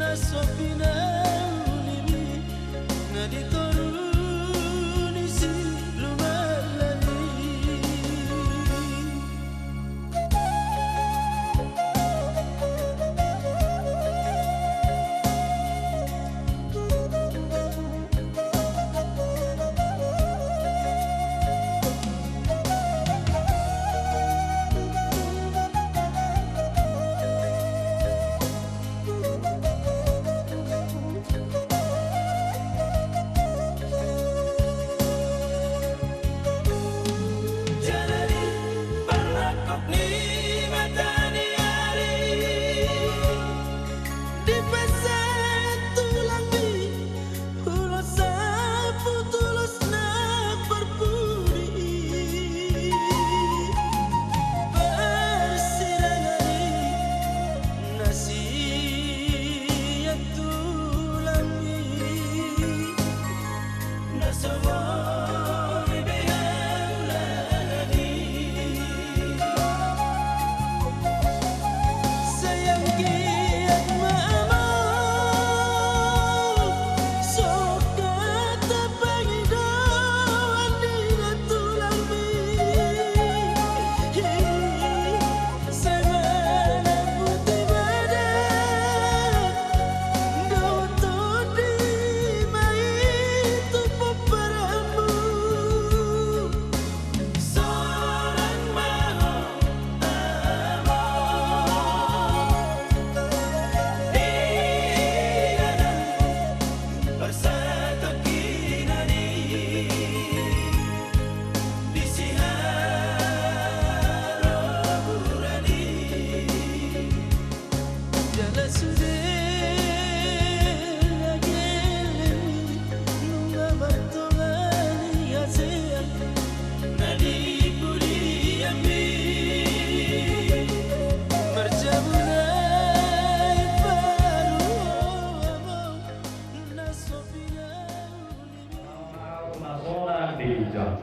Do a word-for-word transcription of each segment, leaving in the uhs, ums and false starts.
Na so pinauli mi, na di toru ni si lumalani. Jala di parnangkok ni mata ni ari, dipasahat tulangmi ulos sapu tulos na parpudi i. Parsirangan i na sian tulangmi, na so boi be ahu lalani. Sai anggiat ma amang, so hata pangidoan di na tulangmi. Sai manang putih badan dohot tondi ma i tu pomparanmu. Sonang ma ho amang, di inganan parsatongkinan i, di siharoburan i. Jala sude na geleng i, nunga martonga ni hasean na di pudianmi. Marjabu nai paru ho amang, na so pinauli mi. Na sonang di ginjang.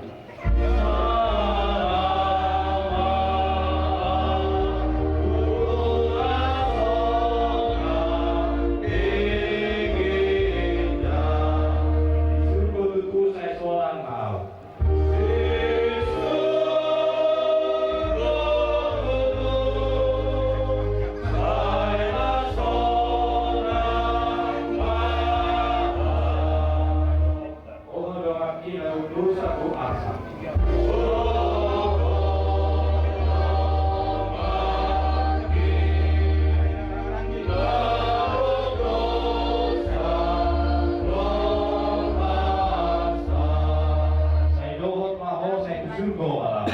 Oho, dongan i na undusa tu arsa. Sai dohot ma ho, sai tu surgo ma lam.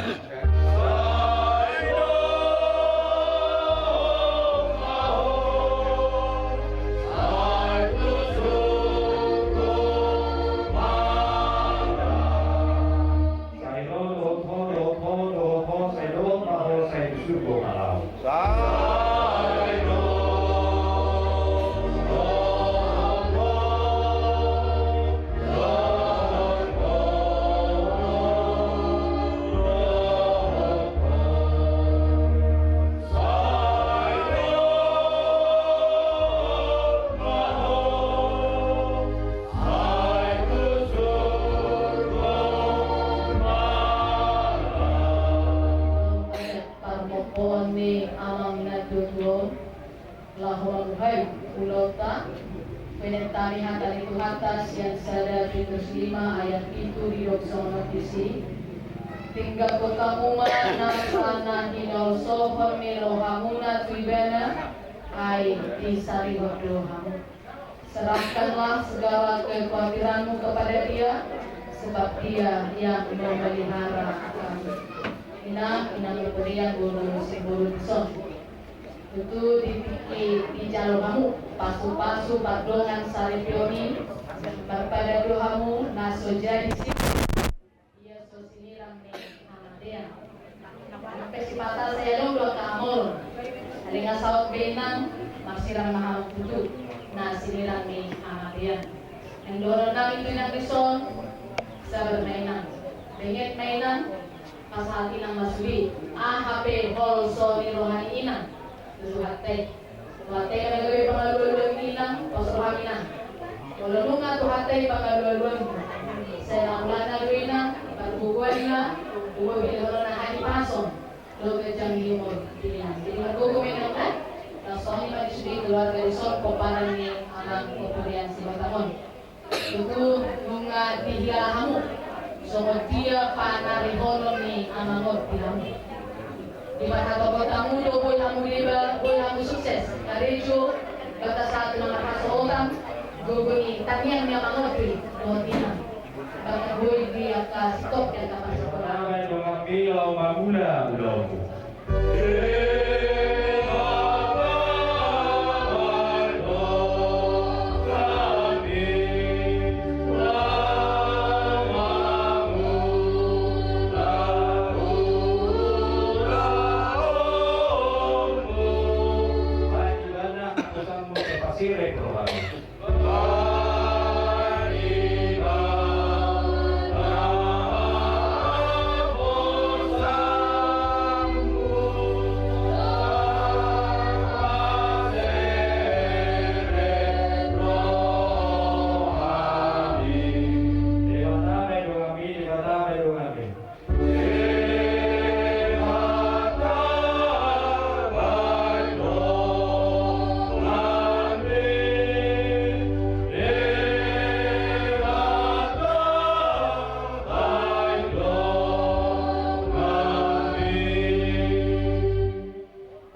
Parpompoon ni amang na tuatua on. Laho mambuhai ulaonta, bahen hami hata ni Tuhanta sian sada Petrus lima ayat pitu didok songon on disi: Tinggalhon hamu ma nasa na hinaolsohon ni rohamuna tu Ibana, ai disarihon do hamu. Serahkanlah segala kekhawatiranmu kepada Dia, sebab Dia yang memelihara kamu. Inang, inang, podian boru, si boru dison. Tutu di tingki dijalo hamu pasupasu pardongan saripeon i, marpadan do hamu na so jadi si, ia so sinirang ni hamatean. Nang pe sipata sai adong do angka amor, alai nga saut be inang, marsirang ma hamu tutu na sinirang ni hamatean. Naeng dohonon nami tu inang dison, sabar ma inang, benget ma inang, pasahat inang ma sude aha pe holso ni roha ni inang tu Tuhanta i. Tuhanta i ma na gabe pangalualuan ni inang, Molo nunga Tuhanta i pangalualuanmu, sai na ulana do i na, pargogoanna, umur ni rohana hadipason, dohot ganjang ni umur. Jadi margogo ma i na, na songon i ma di sude keluarga dison, pomparan ni amang Ompu Rian Sihotang on. Tutu nunga dihilala hamu songon dia panarihonon ni amang on di hamu. Diparhatopot hamu do boi hamu deba, boi hamu sukses, karejo, batasan tu na marhasohotan, gogo ni tangiang ni amang on dohot inang. Boi di angka sitop di angka parsaoran. Dongan i laho mamula ulaonmu.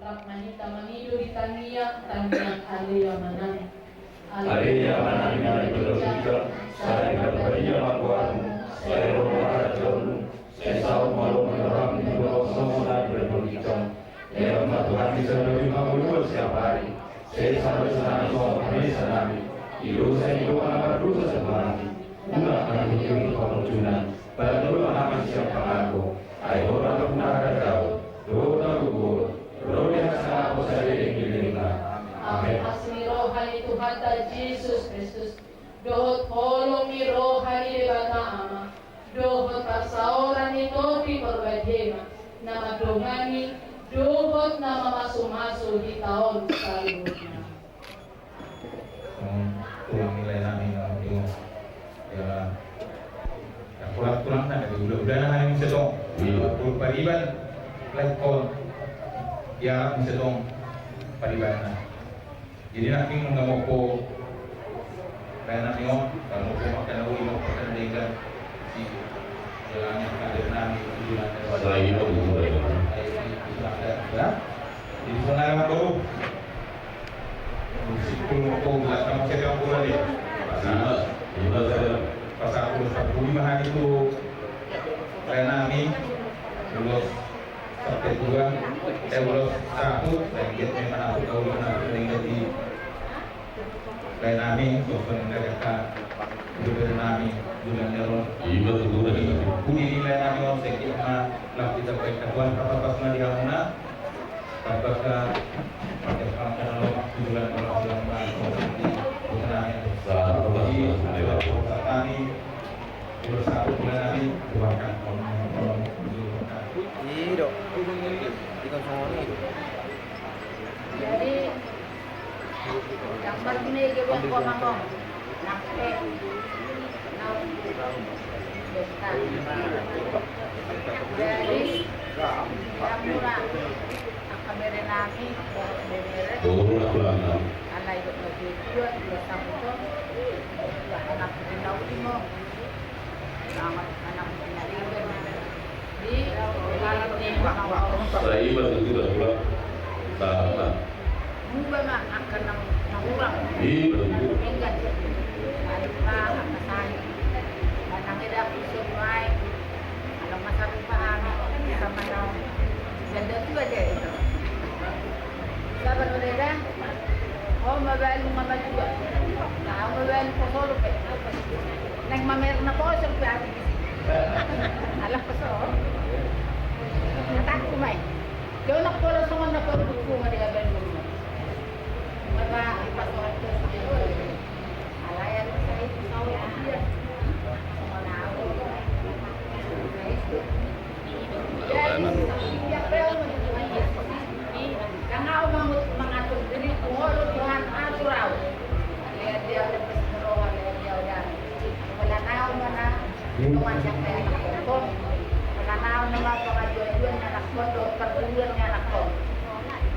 Rap ma hita mangido di tangiang, tangiang Ale Amanami. Ale Amanami na di banua ginjang, sai na badia ma goarmu, sai ro ma harajaonmu, sai saut ma lomo ni roham di banua on songon na di banua ginjang. Lehon ma Tuhan di sadari on hangoluan siapari, sesa ma dosanami songon panesanami di dosa ni dongan na mardosa tu hami. Unang hamu huhut tu pangunjunan, palua ma hami sian pangago, ai Ho do nampuna harajaon, dohot hagogoon, dohot hasangapon saleleng ni lelengna. Amen. Asi ni roha ni Tuhanta Jesus Kristus, dohot holong ni roha ni Debata Ama, dohot parsaoran ni Tondi Parbadia i ma na mandongani dohot na mamasumasu hita on saluhutna. Tulang ni lae nami na di on. Ya, ya, tulang, tulang na di ula-ula na nami muse tong. Iya. Pariban lae on. Ya, muse tong paribanna. Jadi nanti nunga mompo lae nami on, nunga mompo mangkana uli, mompo mangkana denggan. Si jalannya kader nami, tujuan dari. Saya ini mau buku lae. Saya ini sudah ada, ya. Jadi songon i ma boru. Sipul mompo, bulan kamu saya bilang boru aja. Lima, lima saya. Pas aku, pas aku lima hari itu, lae nami, lulus. Sampai dua, eh, ulos saput, sengket memang aku tahu benar, sengket di lae nami, sosok yang dari kata, berbeda nami, bulan Nero. Iya, betul, betul. Budi di lae nami, sengket ma, lah kita baik katuan, apa pas nadi hamuna, apakah pakai pangkat lo, bulan Nero, bulan Nero, bulan Nero. Selamat, selamat, selamat. Jadi, kami, Iyo. Ikan songon i do. Jadi, yang penting dia buat gua ngomong. Nangke. Nau. Jadi, yang murah. Angka bere nami, bere. Alai dok na dua, dua, dua satu ton. Anak di Laut Timur. Selamat, anak di Laut Timur. Di, di, di, Sai ma tutu da pulang. Selamat. Muba ma angka nang, nang urang. Iya, betul. Menggan. Alpa, angka sai. Nang eda, kusur, mai. Alam masa rupa, anak, sama nang. Janda tua aja itu. Sabar, Reda. Ho mabalu mamatua. Ho mabalu poso dope. Naeng mamereng na poso dope atik i. Alah poso. Hatangku ma i. Dongan pola songon na pola buku ma dia balu. Mara pas orang tua. Alai atik i. Jadi, mangatur diri, Tuhan, atur au. Dia, dia, dia,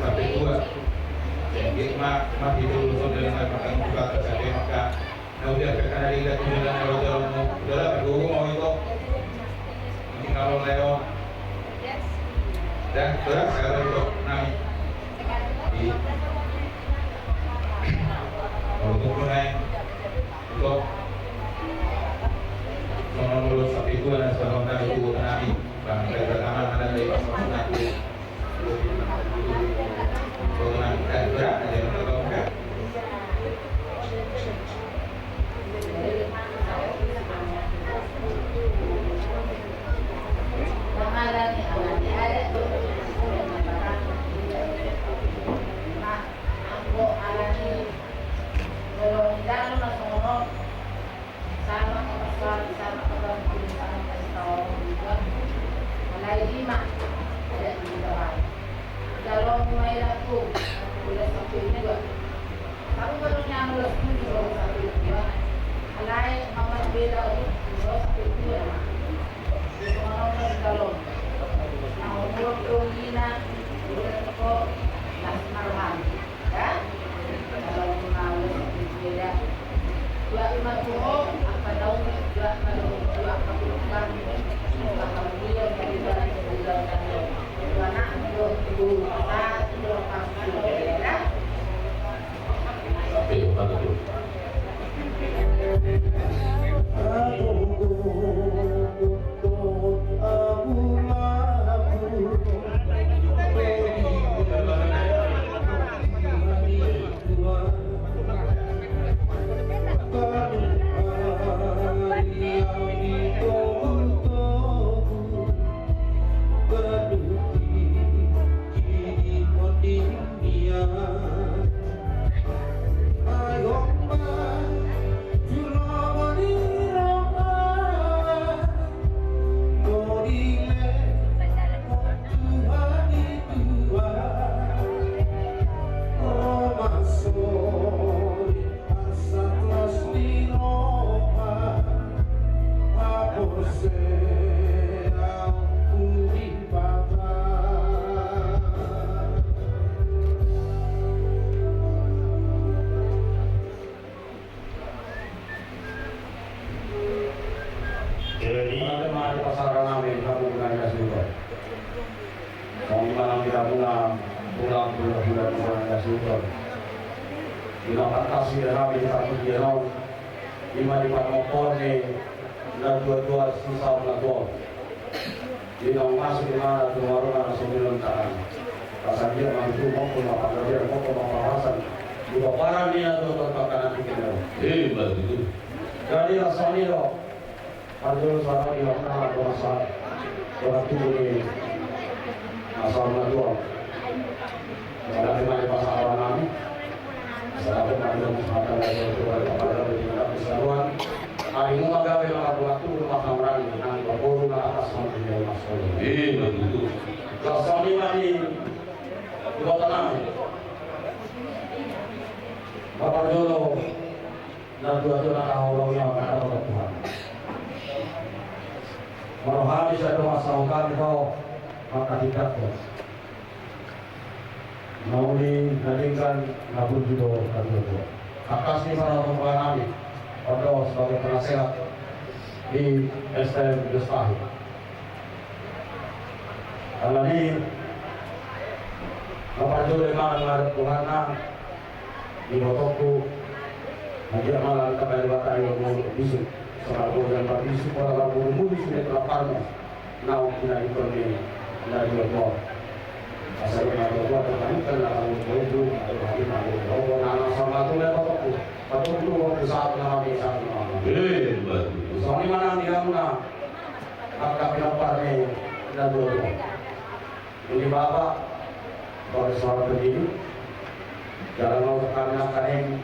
Sampe tua. Jadi ma ma itu urusan dengan makan buka sampe maka. Nah udah ke kanan tidak tidak ada udah mau udah lah berguru mau itu. Ini kalau Leo dan berat saya itu nang di untuk mulai. Ito. Songon ulos sapitua na songon na itu nami. Bang, kita tangan ada di pas nanti. Songon na kita berat aja kita tahu kan. Anggo alani molo nidalo na songon on, sama kapasuan, sama kapasuan, sama kapasuan. Alai ima, tidak didalo. Didalo mulai laku, ulos sapitua. Taruh baru nyampe ulos tujuh, ulos sapitua. Alai mamarbeda ulos sapitua. Di songon on didalo. Nah, umur tu ina, ulos ko, las marham. Nang di hamuna, ulang pula-pula di mana sudah. Di mana kasih hami di satu dia nong. Ima di pangopon ni na dua-dua sisa na dua. Di nong masuk di mana tu warung na sembilan tangan. Pasal dia mampu mampu mapakerja mampu mapapasan. Di paparan ni na dua-dua pakanan di kena. Eh, betul. Jadi rasanya dong. Parjolo sahat di hamuna, dohot sahat, dohot tubu ni na saur matua. Sahat di mana pasahaton nami. Sahat di mana pasahaton nami. Sahat di mana pasahaton nami. Ari muna gabe na buat tubu na hamrang nang baboru na atas nang di rumah sekolah. Iya, begitu. Kelas satu nami. Dua tanah. Bapak Jolo. Na dua-dua na taholongi on, kata Tuhan. Molo hami sai do masa hutani do, maka tidak do. Na uli na denggan na burju do na dua-dua. Tangkas ni salah pembahan nami, on do sebagai penasehat di S T M Lestari. Alani, na parjolo manang ngadap Tuhan na, di botongku, na dia malam tak ada batai yang mau bisuk, sama gua dan pabisuk, orang orang mau mulis di telaparmu, naung kina ikon ni, na dia mau. Asal na dia mau, terkait kan, na kamu mau itu, atau lagi na dia mau, na, na, sama tu, ya, botongku. Patunggu waktu saat malam ini, saat malam. Eh, betul. Soalnya mana dia muna? Angka pinompar ni na dua-dua. Ini Bapak, Bapak seorang pendiri. Jalan mau ke kami angka ini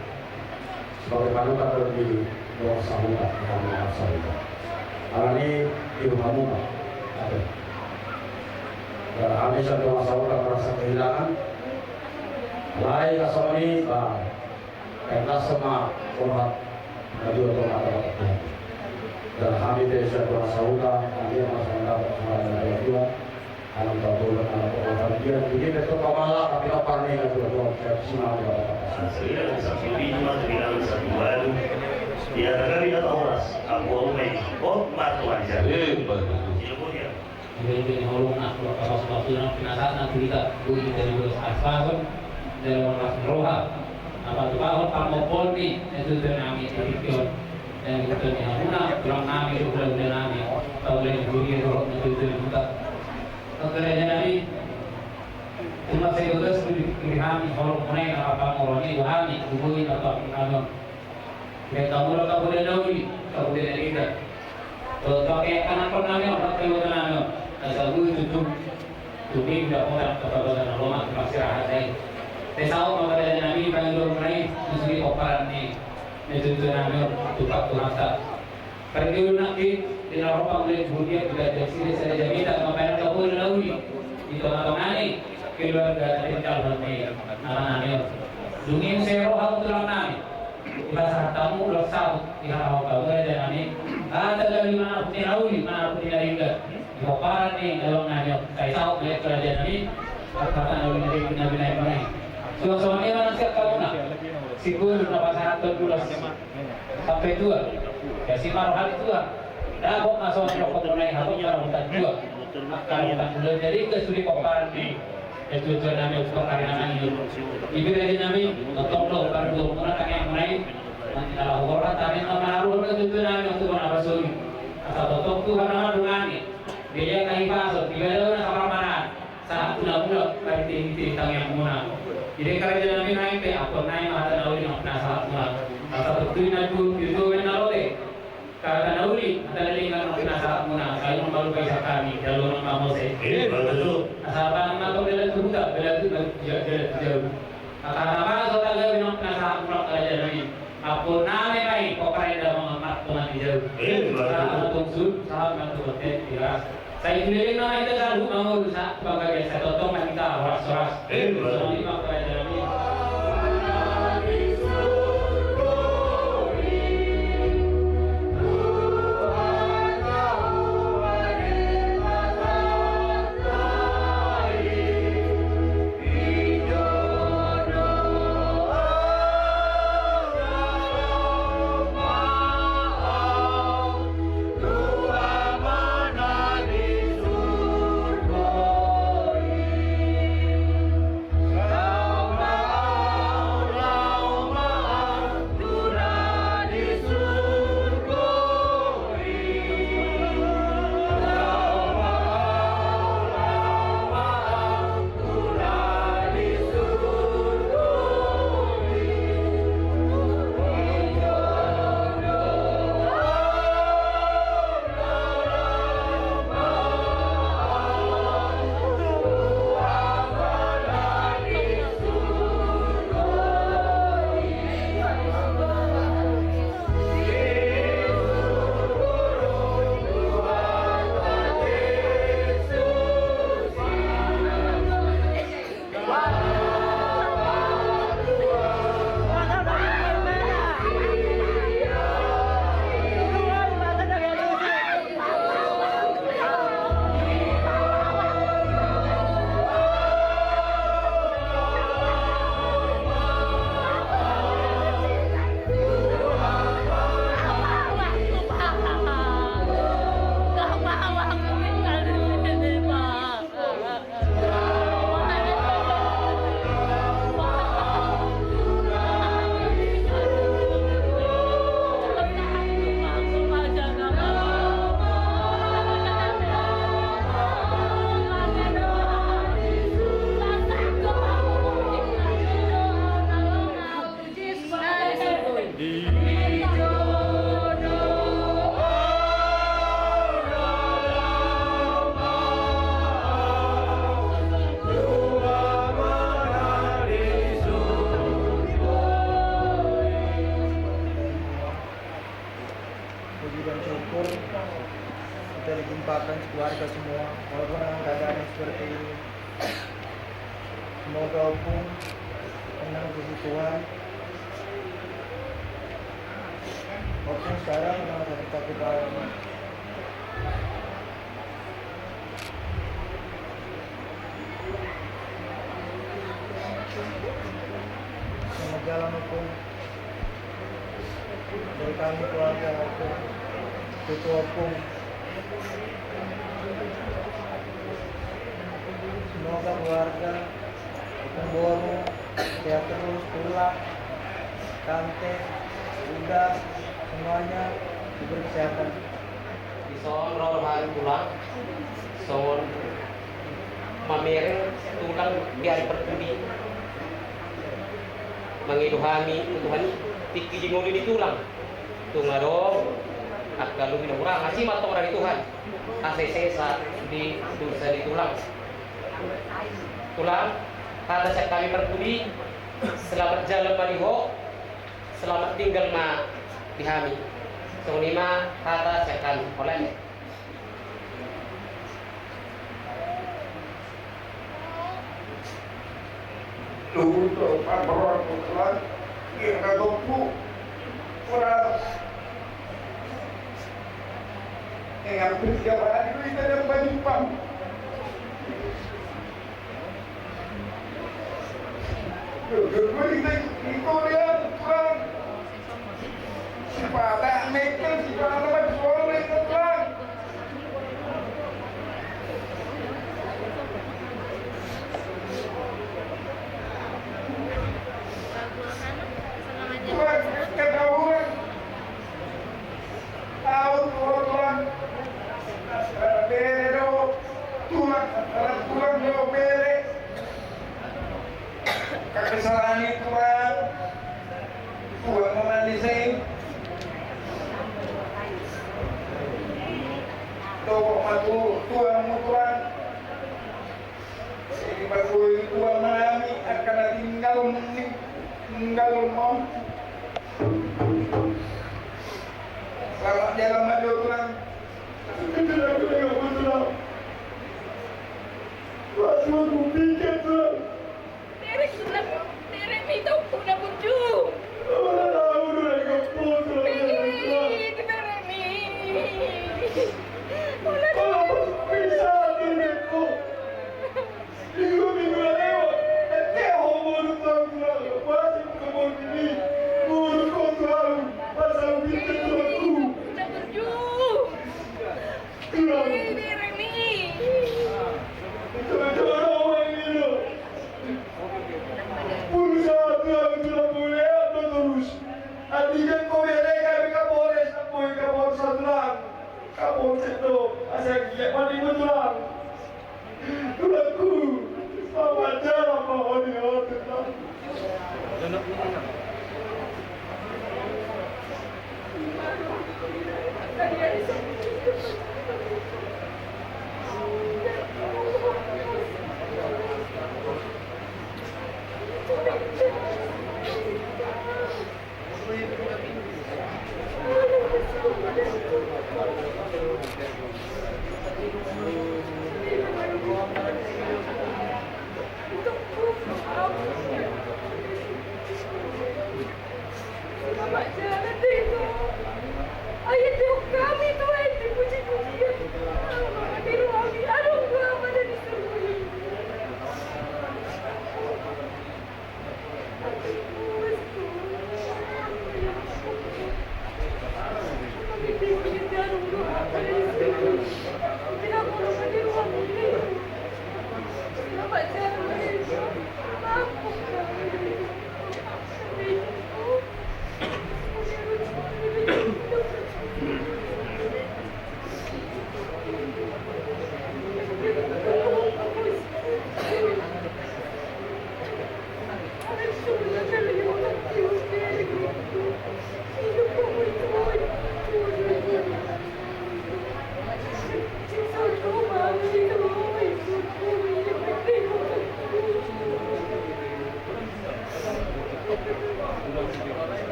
sebagai panutan berdiri. Doa sahuta, kami sahuta. Karena ini di rumah muka. Ada. Dan kami satu doa sahuta merasa kehilangan. Lain kasoni, Pak. Karena sama hormat na dua-dua mata. Dan hami pe sian dohot sahuta, hami yang masih mendapat suara na dua-dua. Anak bapak, anak bapak, dia, dia betul pamala, tapi apa nih, na dua-dua, saya sih mau dapat apa. Sehingga satu ini mah bilang satu baru. Dia kagak bisa horas, aku mau main. Oh, matuan jadi. Eh, betul. Sila dia. Iba-iba ni holong na, molo pasu-pasu na pinasahat na tu hita, boi hita dibolas aspahon, dalam aspahon roha. Apa tu pahon pangopon ni, na tutu nami di tingki on. Dan di tutu ni hamuna, tulang nami, hula-hula nami, paulai di bumi, roh, na tutu ni huta. Pangkaraja nami, cuma saya tugas di, di hami, holong muna i, apa pangoroni, hami, boi, apa pangoroni. Baen hamu do tabulan na uli, tabulan na denggan. Dohot pangkeakkon nami on, dohot pangkeakkon nami on. Asa boi tutu, tutu i dapotan, dapotan na lomak, marsirahat da i. Sai saut ma pangkaraja nami, pangidoan nami, sude pomparan ni, ni tutu nami on, tumpak Tuhanta. Parjolo nangkin, di na ro pangula ni huria, di na ro sada jamita, mambaen tabulan na uli. Di tonga-tonga ni keluarga na pintar nami, anak nami on. Dung i muse ro hamu tulang nami. Dipasahat hamu ulos saut, diharahon hamu raja nami. Hata gabe manarpungi na uli, manarpungi na denggan. Di pomparan ni dalan nami on, sai saut ma raja nami. Hata na uli na denggan na binaen nami. Suang songon i ma nang sian hamuna. Siguru na pasahathon ulos. Sampe tua. Jadi ma roha ni tua. Dapot ma songon i roha ni tua. Angka na denggan na sude pomparan ni. Tujuan nami untuk hari nami. Ibu raja nami, tongtong do, baru dua muna tangiang muna i. Nanti na laho borhat, tangiang na manaruhon do tujuan nami untuk mana basuri. Asa tongtong Tuhan na mandongani. Dia kahipason, ibadah na saparmanan. Sahat muna muna, paritihi-tihi tangiang muna. Jadi raja nami nai pe, ampun nai ma hata na uli na pinasahat muna. Asa tongtong i na dua, dua, dua, na lote. Hata na uli, hata na denggan na pinasahat muna, sai nunga lupa i sian hami, jalo nunga mose. Eh, betul. Asa pangan na tong dalan tu huta, dalan tu, dalan tu jauh. Hata na baso, hata gabe na pinasahat muna, raja nami. Ampun nami ma i, pomparan ni damang amak, tongan di jauh. Eh, betul. Sahat ma tu suhut, sahat ma tu bontean, di las. Sai tu leleng nama hita saluhut mangolu, sahat tu panggabean, sai tongtong ma hita horas-horas. Eh, betul. Songon i ma raja nami. keluarga semua, walaupun dengan keadaan yang seperti ini. Semoga Ompung tenang di sisi Tuhan. Ompung sekarang udah nggak sakit-sakit lagi. Selamat jalan, Ompung. Dari kami keluarga Ompung, cucu Ompung. Semoga keluarga Ompung Boru sehat terus, tulang, tante, uda, semuanya diberi kesehatan. Dison ro hami tulang, songon mamereng tulang di ari parpudi. Mangido hami tu Tuhan i, tingki di ngolu ni tulang. Tung adong angka lobi na hurang, asi ma antong di Tuhan. Asa sesa di dosa ni tulang. Tulang, hata sian hami parpudi, selamat jalan ma di ho, selamat tinggal ma di hami. Songon i ma hata sian hami. Holan. Luhut do pamborok do tulang, dia na dompu. Ora. Eh, hampir tiap hari do hita dapat jumpa. Yo, yo, yo, hita, hita dia, tulang. Sipata, nekel, sipata, bagi suara, nekel, tulang. Tulang, ketahuan. Tahu, tulang, tulang. Bere do, tulang, tulang do, bere. Kakesalahan i tulang. Tulang ma na nisai. Toko ma tu tulang, tulang. Jadi patua i tulang ma nami, angka na tinggal, tinggal ma. Selamat jalan ma jo tulang. Itu lagu yang betul. Waktu aku pikir tulang. Bere, bere, bere, mi tau puna burju. Ora tahu do lagi apa tulang. Bere, bere, mi. Ora tahu. Bisa tuh, Neko. Minggu, minggu na lewat, ate ho modom tu ahu, masuk ke modom ini, modom ho tu ahu, pas ahu minta tu ahu. Tulang. Itu, itu, orang ini.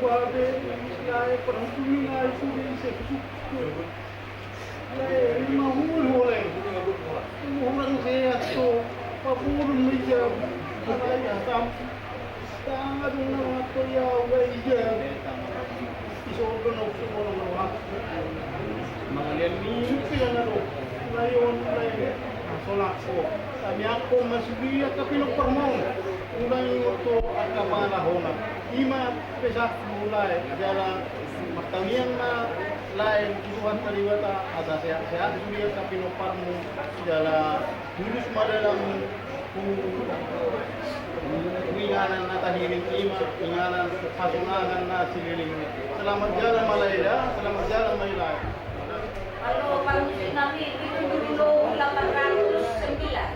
Babe, lae, parhutuni nai sude ise husuk. Lae, lima hulu lae. Hurang sehat so, paburun meja. Lae, tam. Tanga dung na mangato ia, lae, ija. Iso do na usuk orang lae. Mangalian ni. Supi yang ado. Lae on, lae. Solak so. Kami aku masuk dia, tapi lo permau. Ulang ingot tu angka pangalahona. Ima pesakku lae, jala martangiang ma lae tu Tuhanta Debata, asa sehat-sehat sude angka pinomparmu, jala mulus ma dalanmu tu, tu inganan na tahirim, ima inganan hasonangan na sililingmu. Selamat jalan ma lae da, selamat jalan ma i lae. Halo, parmusik nami, pitu puluh delapan ratus sembilan.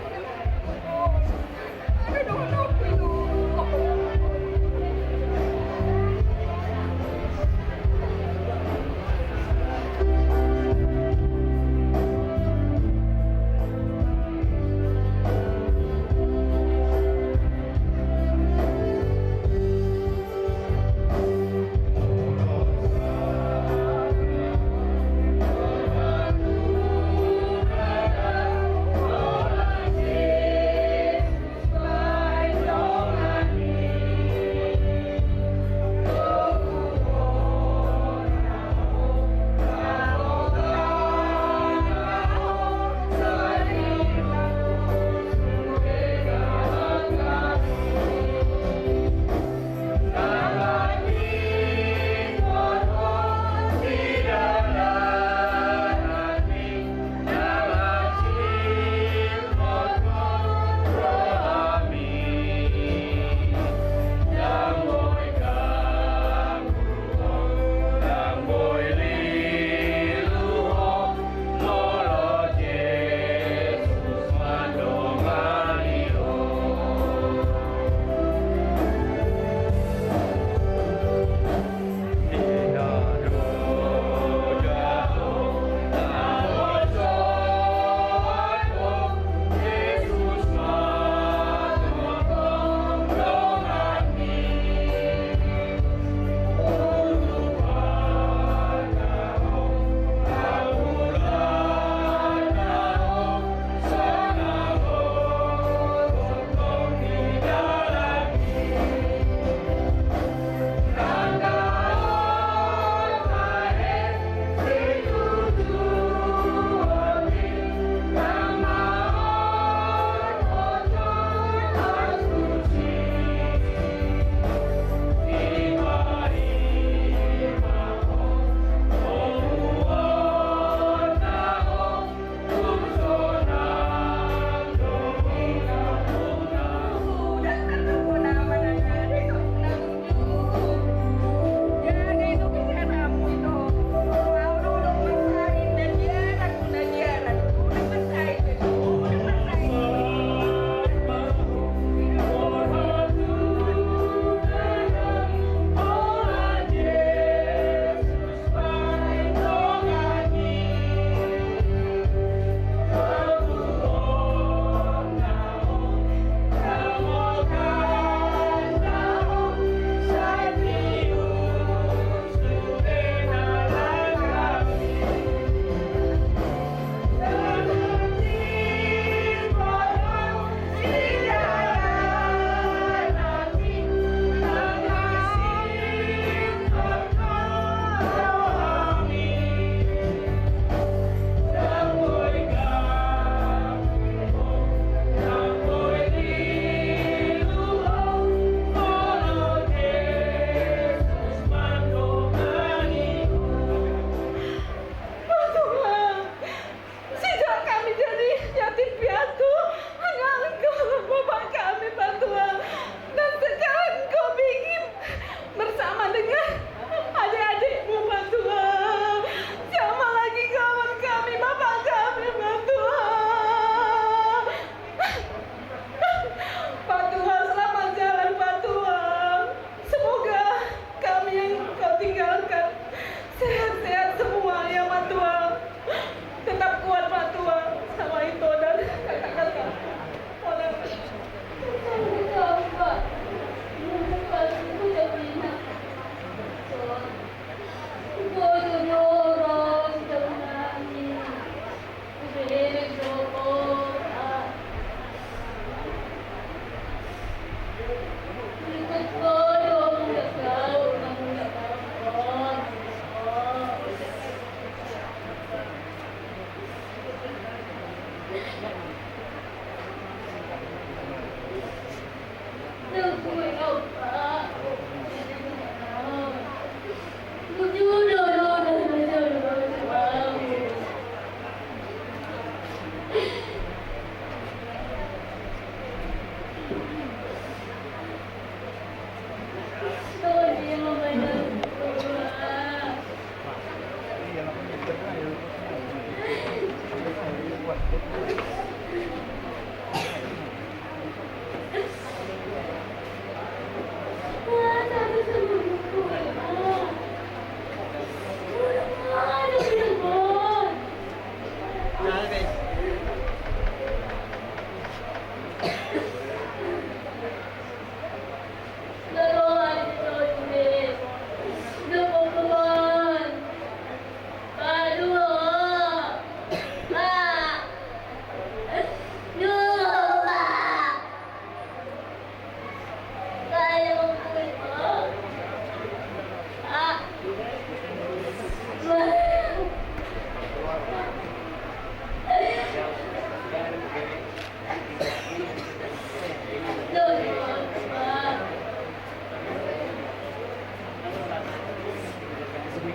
Nang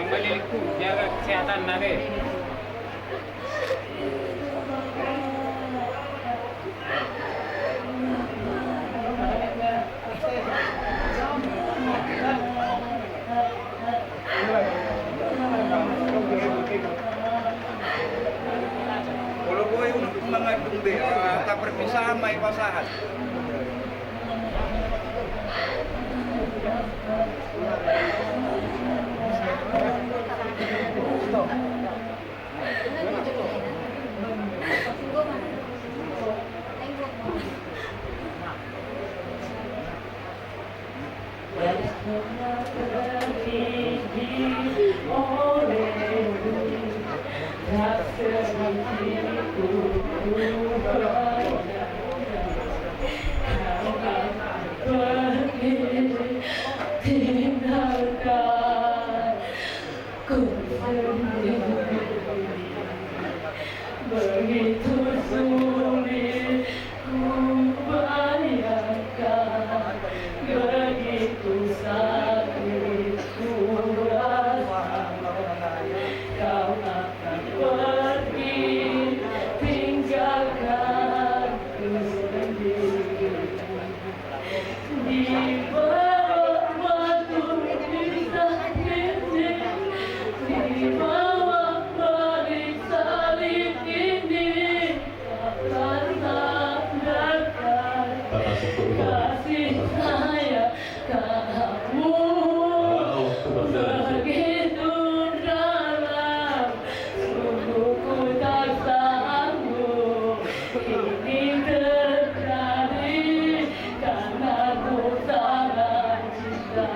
malilit tu, jaga kesehatan na be. Olo boi untuk mangandung be, ah, tak perpisahan ma i pasahat. Begitu sulit kubayangkan, begitu sakit kurasa, kau akan pergi tinggalkan ku sendiri. Di bawah batu nisan ini, di bawah balik salib ini, akan tak datang kasih sayang kamu. Begitu dalam, sungguh ku tak sanggup ini terjadi, karena ku sangat cinta.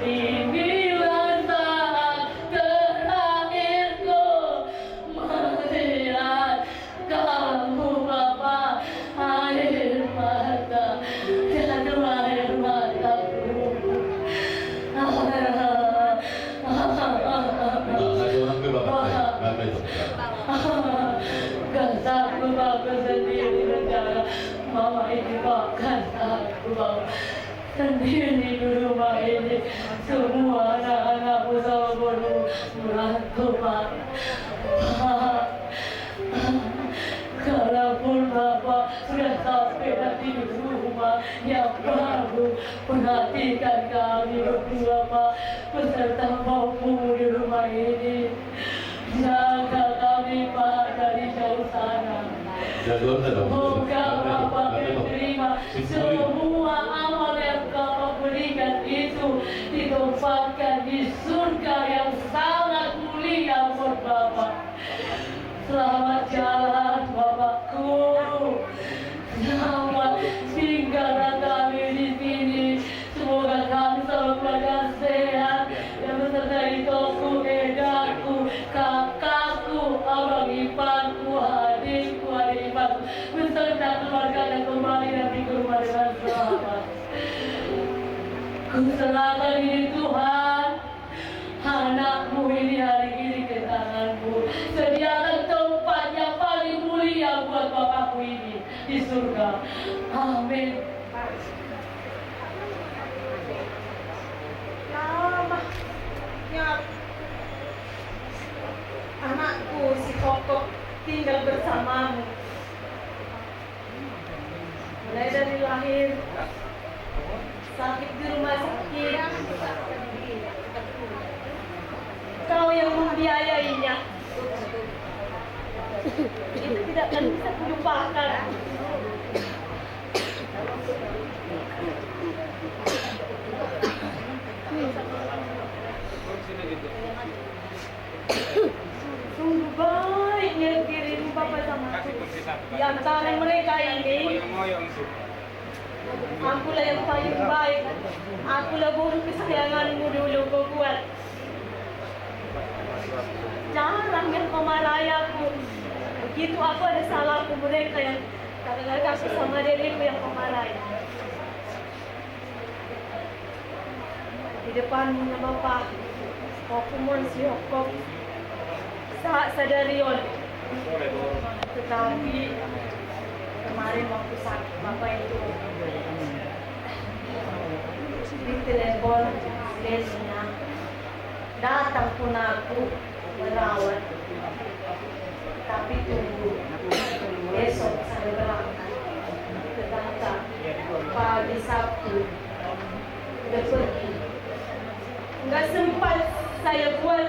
Inilah saat terakhirku melihat kamu, Bapa. Air mata, jatuh air mataku. Nah, satu orang ke Bapak. Bapak. Kasarku, Pak, sendiri menjaga mama ini, Pak. Kasarku, Pak, sendiri di rumah ini. Semua anak-anakku sama boru merantau, Pak. Pak, kalaupun Bapak sudah sampai nanti di rumah yang baru, perhatikan kami berdua, Pak, beserta Pak Opumu di rumah ini. Jaga kami, Pak, dari jauh sana. Semoga Bapak menerima semua amal yang Bapak berikan itu ditempatkan di surga yang sangat mulia buat Bapak. Selamat jalan, Bapakku. Selamat tinggal kami di sini. Semoga kami selalu keluarga sehat, dan beserta itoku, edaku, kakakku, abang iparku, adikku, adik iparku, beserta keluarganya kembali nanti ke rumah dengan selamat. Kuserahkan ini, Tuhan, anakmu ini hari ini ke tanganmu. Sediakan tempat yang paling mulia buat bapakku ini di surga. Amin. Lama. Ya. Anakku si Kokok tinggal bersamamu. Mulai dari lahir, sakit di rumah sakit. Kau yang membiayainya. Itu tidak akan bisa kulupakan. Sungguh baiknya dirimu, Bapak, sama aku. Di antara mereka ini, akulah yang paling baik. Akulah boru kesayanganmu dulu, Kokuat. Jarang yang kau marahi aku. Begitu aku ada salahku, mereka yang katakan aku sama diriku yang kau marahi. Di depanmu na, Bapa, Opumu on si Kokok, sa-, sadari on Tetapi kemarin waktu sakit Bapak itu, ditelepon Lesnya, datang pun aku merawat. Tapi tunggu besok saya berangkat ke Batam pagi Sabtu. Dia pergi. Nggak sempat saya buat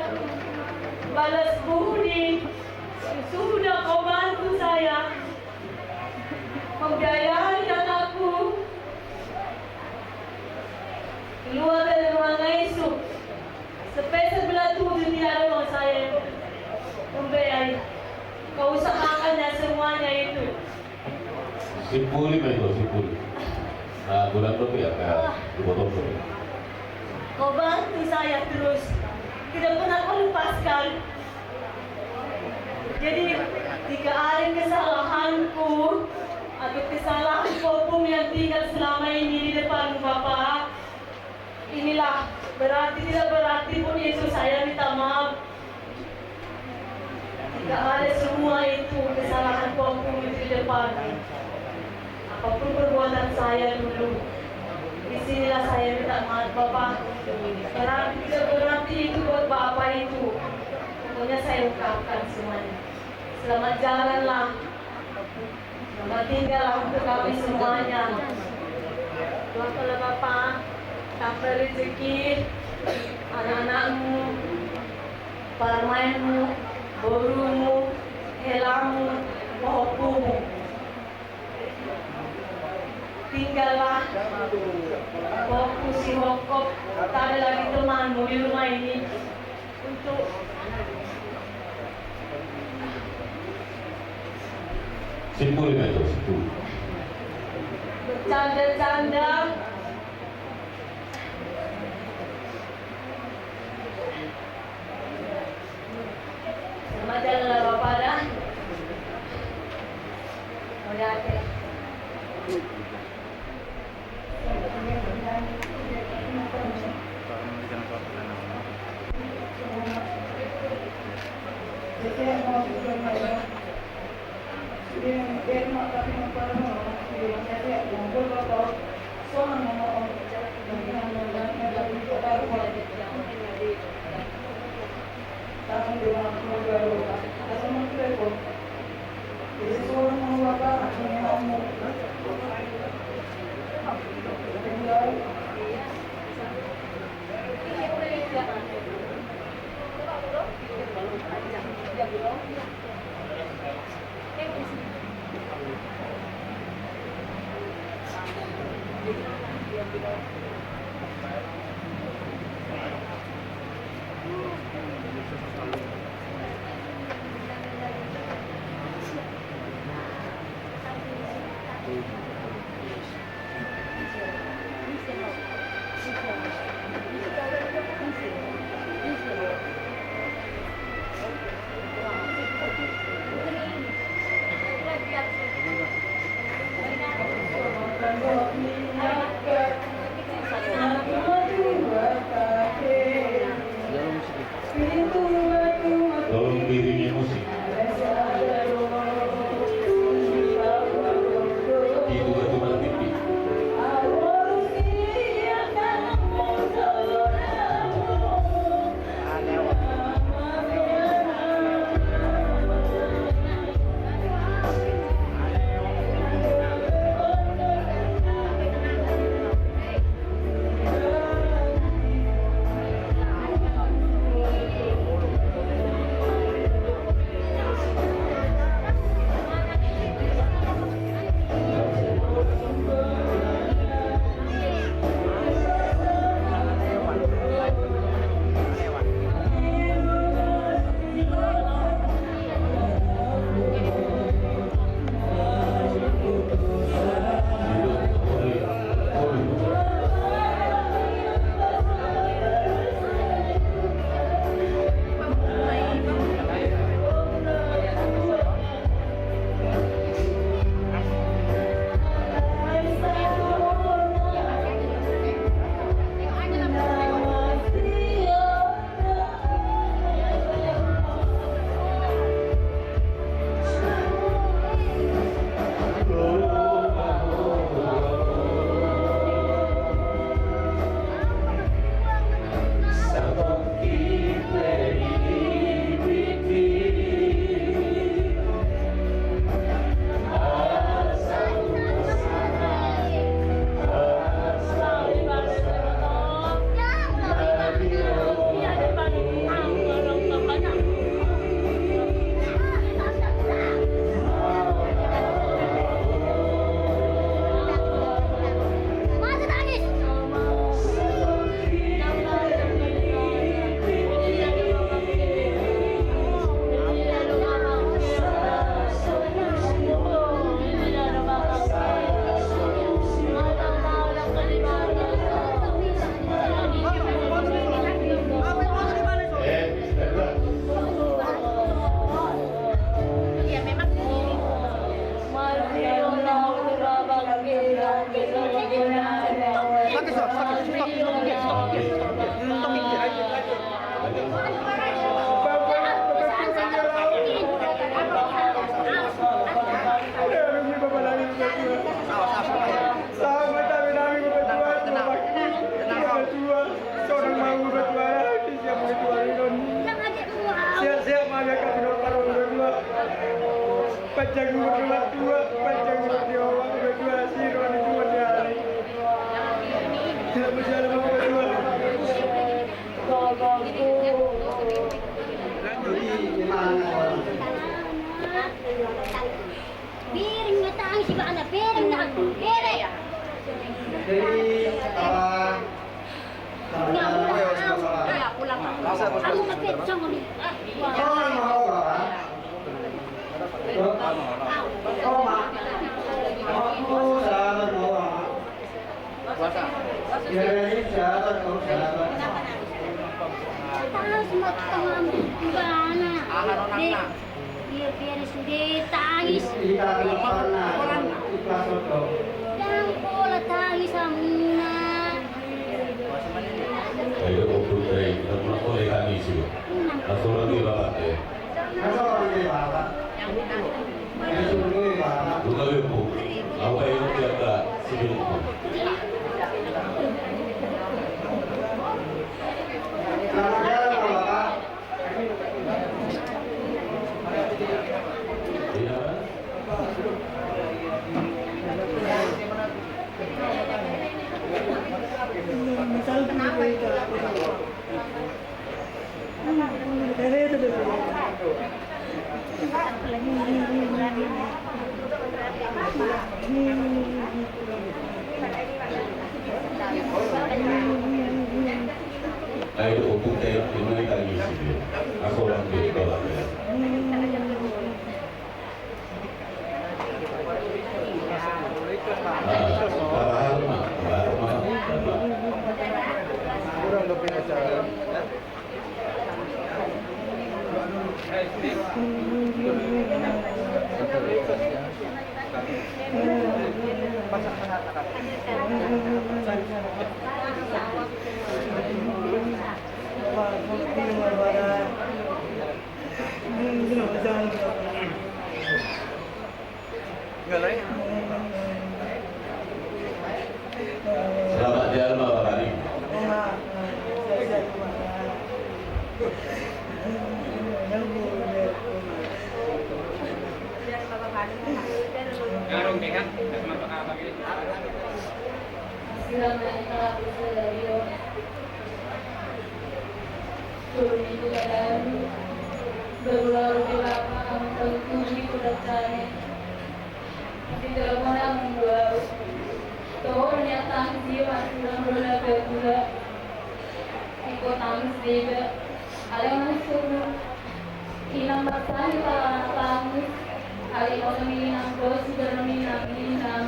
balas budi. Sudah kau bantu saya membiayai anakku keluar dari ruangan I C U. Sepeser bela tujuh tidak ada uang saya membiayai. Kau usahakan ya semuanya itu. Simpuli ma itu, simpuli. Nah, bulan lebih ya, kayak dibodoh tuh. Kau bantu saya terus. Tidak pernah kau lepaskan. Jadi, jika ada kesalahanku atau kesalahan Kopung yang tinggal selama ini di depanmu, Bapak, inilah, berarti, tidak berarti pun itu saya minta maaf. Jika ada semua itu kesalahan Kopung itu di depanmu, apapun perbuatan saya dulu, di sinilah saya minta maaf, Bapak. Berarti tidak berarti itu buat Bapak itu. Pokoknya saya ungkapkan semuanya. Selamat jalanlah. Selamat tinggallah untuk kami semuanya. Doakanlah Bapak, tambah rezeki anak-anakmu, parumaenmu, borumu, helamu, pahompumu. Tinggallah pahompu si Hokop, tak ada lagi temanmu di rumah ini. Untuk simpul ma itu, simpul. Bercanda-canda. Sama jalan lah Bapak dah. Udah, oke. Panjang umur, Tuhan, Tuhan, panjang umur di awak, Tuhan, Tuhan, siro ni Tuhan, ya. Selamat jalan, Tuhan. Bereng na tangis ibana, bereng na, bereng. Jadi, apa, Tangis ma tu tangan ibana. Biar, biar sude tangis. Ndang pola tangis hamuna. Ayo, ompung, eh, kita mulak oleh kami sih. Asal lagi bapak, eh. Asal lagi bapak. Asal lagi bapak. Bukan, ompung. Apa yang kita sini, ompung? Ai do ompung, te, ini kami sih. Aku orang di bawah. Selamat jalan, Bapak Kani. Turun itu kadaru, berulang rupa lama, tengkuri kuda tane. Di dalam mana membuat tohor yang tangsi, masih dalam roda kedua. Iko tangsi dega, ale masuk. Inang bertani tak tangis, ale mau minang bos, minang minang, minang.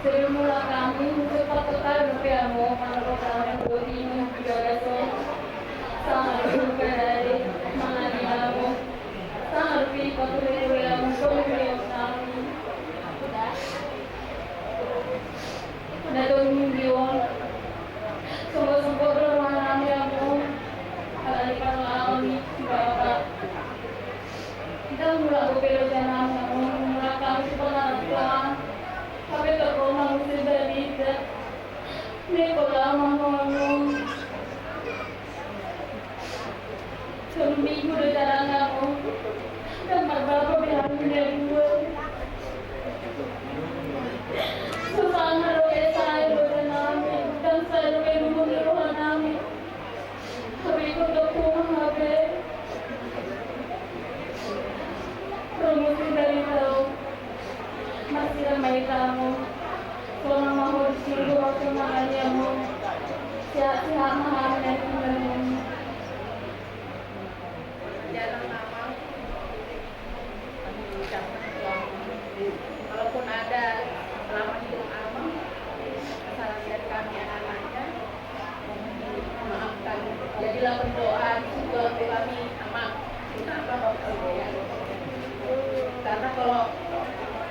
Sebelum mulak hami, cepat kekal dope hamu, mangkok hami, roti, ibadah so. Sangat berduka dari, mangani hamu. Sangat berduka dari, dari hamu, berduka dari kami. Udah tuh minggu, sungguh-sungguh doa nami hamu. Kalau di pangalaman, Bapak. Ndang mulak dope roja nami, mulak hami tu pangarantoan. Hape torop ma muse barita. Niko lama ngomong. Tolu minggu do jarang ngomong. Ndang marbapa be hami na dua. Susah na dope sae roja nami. Ndang sae dope nunga ni roha nami. Hape iko tongtong hape. Rumus dari tau. Masih ramai tamu. Sonang mahur sungguh waktu mangani hamu. Sehat-sehat mahal dan kembali. Jalan lama. Kami ucapkan doa. Kalaupun ada selama hidup Amang, kesalahan dari kami anak-anaknya, mohon dimaafkan. Jadilah pendoa juga untuk kami, Amang. Kenapa Bapak Ibu ya? Karena kalau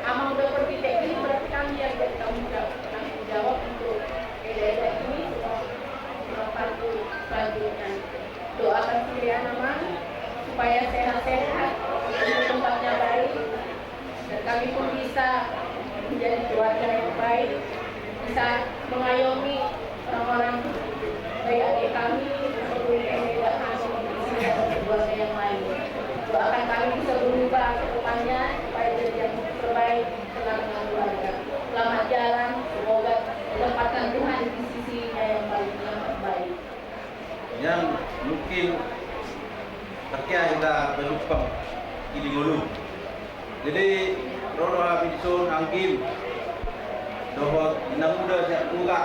Amang udah pergi kayak gini, berarti kami yang jadi tanggung jawab, tanggung jawab untuk daerah ini, selanjutnya. Doakan si Riana, Mang, supaya sehat-sehat, di tempatnya baik, dan kami pun bisa menjadi keluarga yang baik, bisa mengayomi orang-orang baik adik kami, seperti yang tidak kami. keluarga yang lain. Doakan kami bisa berubah ke depannya supaya jadi yang terbaik di tengah-tengah keluarga. Selamat jalan, semoga ditempatkan Tuhan di sisinya yang paling, yang terbaik. Yang mungkin terkait kita berlupa di ngolu. Jadi, ro do hami dison anggim dohot inang uda sian Tuga.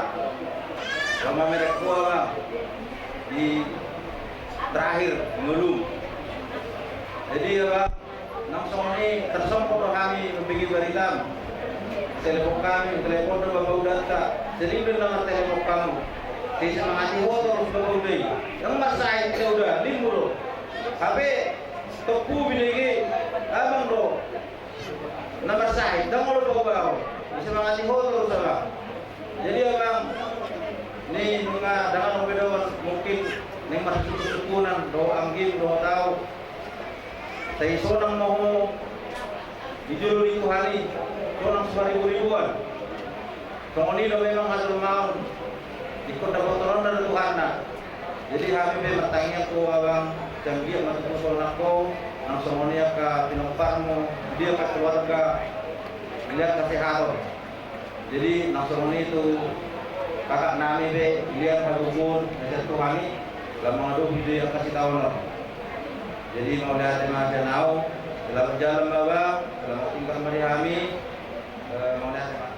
Lama merek tua, Bang, di terakhir ngolu. Jadi, ya, Bang, nang songon i tarsongkot do hami mambege baritam. Telepon hami, telepon do bapak udanta. Sering do na martelepon hamu. Sai semangati ho torus bapak uda i. Ndang marsahit uda, limbo do. Hape tongku binege, abang do na marsahit, ndang olo paubahon. Disemangati ho torus, abang. Jadi, abang, ni nunga dangka on pe do mungkin naeng marsuksuksukunan do anggim do tau. Sai sonang ma ho di jolo ni Tuhan i, sonang sumariburibuan. Songon i do memang hajolmaon. Ingkon dapotononna do Tuhanna. Jadi hami pe martangiang tu ho, abang, jala anggiat ma tutu sonang ho, nang songon i angka pinomparmu, di angka keluarga, di angka kesehaton. Jadi nang songon i tu kakak nami pe, di angka hagogoon na sian Tuhan i, lam mangadopi di angka sitaonon. Jadi mauliate ma sian au, selamat jalan ma, abang, selamat tinggal ma di hami. Eh, mauliate ma.